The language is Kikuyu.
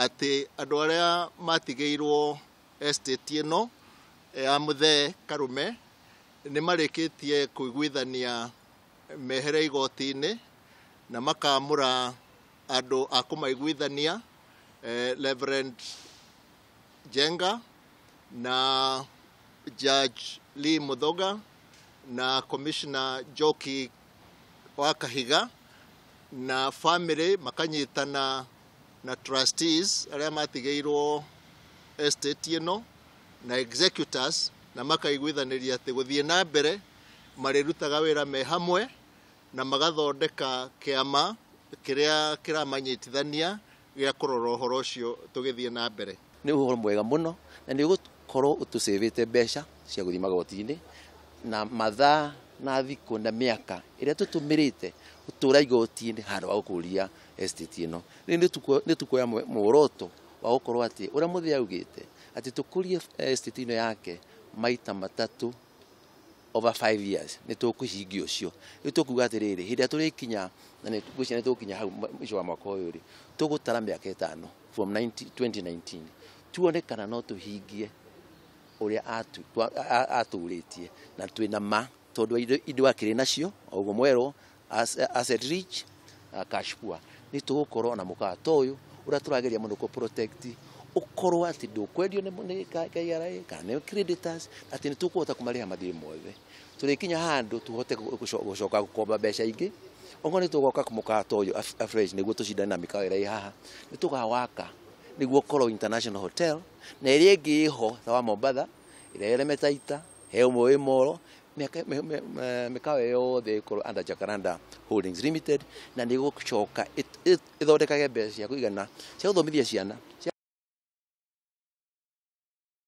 Atĩ andũ arĩa matigĩirwo estate ĩno ya Mũthee Karume nĩ marĩkĩtie kũiguithania mehere igoti-inĩ na makamũra andũ a kũmaiguithania, Reverend Njenga na Judge Lee Muthoga na Commissioner Njoki wa Kahiga na family makanyitana na trustees arĩa matigĩirwo estate ĩno na executors, na makaiguithanĩria atĩ gũthiĩ na mbere marĩrutaga wĩra me hamwe na magathondeka kĩama kĩrĩa kĩramanyitithania gĩa kũrora ũhoro ũcio tũgĩthiĩ na mbere. Nĩ ũhoro mwega mũno na nĩ ũgũkorwo ũtũcĩvĩte mbeca cia gũthiĩ magoti-inĩ na mathaa na thikũ na mĩaka ĩrĩa tũtũmĩrĩte gũtũra igoti-inĩ handũ ha gũkũria estate ĩno. Rĩu nĩ tũkuoya muoroto wa gũkorwo atĩ ũrĩa Mũthee augĩte atĩ tũkũrie estate ĩno yake maita matatũ over 5 years, nĩ tũkũhingia ũcio. Rĩu tũkuga atĩrĩrĩ, hĩndĩ ĩrĩa tũrĩkinya, na nĩ ngwĩciria nĩ tũgũkinya hau mũico wa mwaka ũyũ rĩ, tũgũtara mĩaka 5 from 2019 tuone kana no tũhingie ũrĩa atũrĩtie, na twĩna ma tondũ indo akĩrĩ nacio o ũguo mwerwo asset rich, cash poor. Nĩ tũgũkorwo na mũkawa ta ũyũ ũrĩa tũrageria mũno kũ protect, ũkorwo atĩ ndũkwendio nĩ KRA kana nĩ creditors, atĩ nĩ tũkũhota kũmarĩha mathirĩ mothe. Tũrĩkinya handũ tũhote gũcoka gũkomba mbeca ingĩ. Okorwo nĩ tũgoka mũkawa ta ũyũ afresh nĩguo tũcindane na mĩkawa ĩrĩa ĩ haha, nĩ tũgawaka nĩguo ũkorwo international hotel na ĩrĩa ĩngĩ ĩho ta wa Mombatha ĩrĩa ĩremete he ũmwe wĩ Moro, mĩkawa yothe ĩkorwo under Jacaranda Holdings Limited, na nĩ ĩgũcoka ĩthondekage mbeca cia kũigana cia gũthomithia ciana.